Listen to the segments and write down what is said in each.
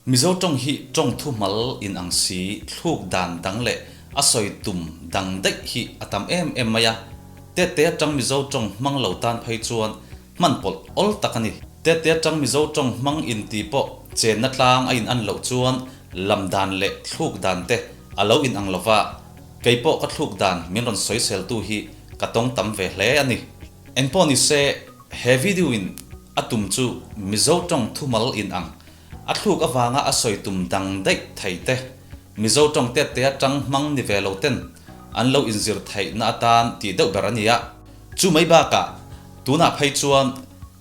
Mizo tawng hi tawng thumal in ang si, thluk dan dang leh a sawi tum dang daih hi a tam em em mai a. Tete atang Mizo tawng hmang lo tan phei chuan hman pawlh awl tak a ni. Tete atang Mizo tawng hmang in ti pawh chenna tlang a in an loh chuan lam dan leh thluk dan te a lo in ang lova, kei pawh ka thluk dan min rawn sawisel tu hi ka tawng tam ve hle a ni. Engpawh ni se, he video in a tum chu Mizo tawng thumal in ang A thluk avanga a sawi tum dang daih thei te, Mizo tawng tet te atang hmang ni ve lo ten an lo inzir theihna atan tih deuh ber a ni a. Chu mai bakah tunah phei chuan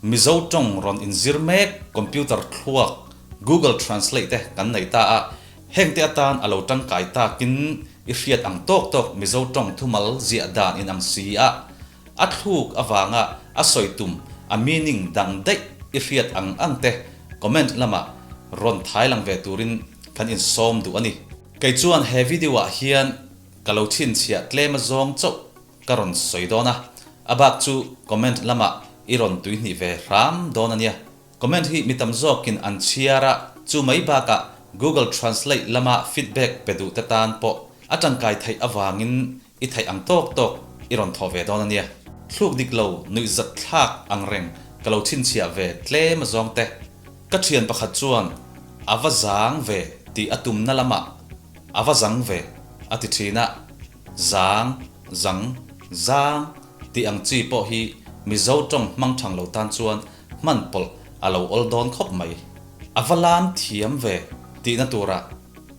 Mizo tawng rawn inzir mek computer thluak Google Translate te kan nei ta a, heng te atan a lo tangkai takin i hriat ang tawk tawk Mizo tawng thumal ziah dan inang si a, A thluk avanga a sawi tum a meaning dang daih i hriat ang ang te comment lamah rawn thai lang ve turin kan insawm duh a ni. Kei chuan he video ah hian ka lo chhinchhiah tlem a zawng chauh ka rawn sawi dawn a, a bak chu comment lamah i rawn tuihnih ve hram dawn a nia. Comment hi mi tam zawkin an chhiar a, chu mai bakah Google Translate lama feedback pe duh te tan pawh a tangkai theih avangin I theih ang tawk tawk i rawn thawh ve dawn a nia. Thluk dik lo nuih zat thlak ang reng ka lo chhinchhiah ve tlem a zawng te. Ka thian pakhat chuan a va zang ve tih a tumna lamah a va zang ve a ti thin a, zang, zang, zang tih ang chi pawh hi Mizo tawng hmang thang lo tan chuan hman pawlh a lo awl dawn khawp mai. A va lam thiam ve tihna turah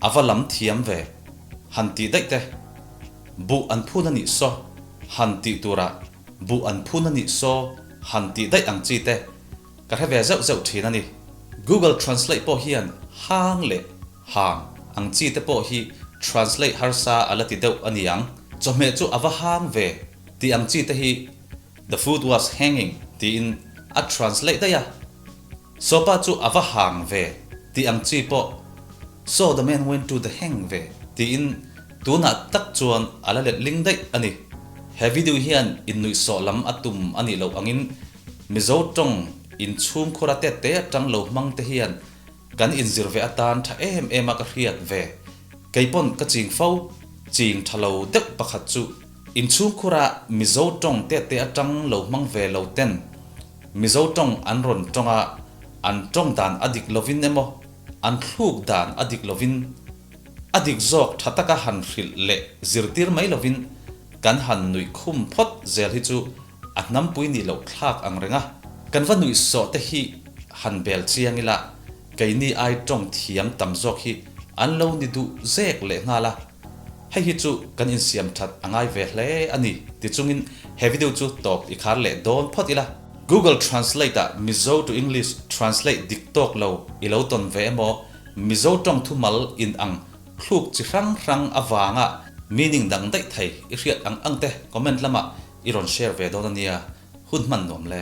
a va lam thiam ve han tih daih te. Buh an phun a nih saw han tih turah buh an phun a nih saw han tih daih ang chi te ka hre ve zeuh zeuh thin a ni. Google Translate pawh hian hang leh hang ang chi te pawh hi translate harsa a la ti deuh a ni ang. Chawhmeh chu a va hang ve tih ang chi te hi The food was hanging tiin a translate daih a. Sopa chu a va hang ve tih ang chi pawh So the man went to the hang ve tiin tunah tak chuan a la let ling daih a ni. He video hian innuihsawh lam a tum a nih loh angin Mizo tawng inchhungkhura te te atang lo hmang te hian kan inzir ve atan tha em em a ka hriat ve. Keipawn ka ching fo, ching tha lo deuh pakhat chu inchhungkhura Mizo tawng te te atang lo hmang ve lo ten Mizo tawng an rawn tawng a, an tawng dan a dik lovin emaw, an thluk dan a dik lovin, a dik zawk tha taka han hrilh leh zirtir mai lovin kan han nuih khum phawt zel hi chu a hnampui nih loh thlak ang reng a. Kan va nuih sawh te hi han bel chiang ila, keini ai tawng thiam tam zawk hi an lo ni duh zek leh nghal a. Hei hi chu kan insiam that a ngai ve hle a ni ti chungin he video chu tawp i khar leh dawn phawt ila. Google Translate ah Mizo to English translate dik tawk lo i lo tawn ve emaw Mizo tawng thumal in ang thluk chi hrang hrang avanga meaning dang daih thei i hriat ang ang te comment lamah i rawn share ve dawn a nia, hun hman nuam le.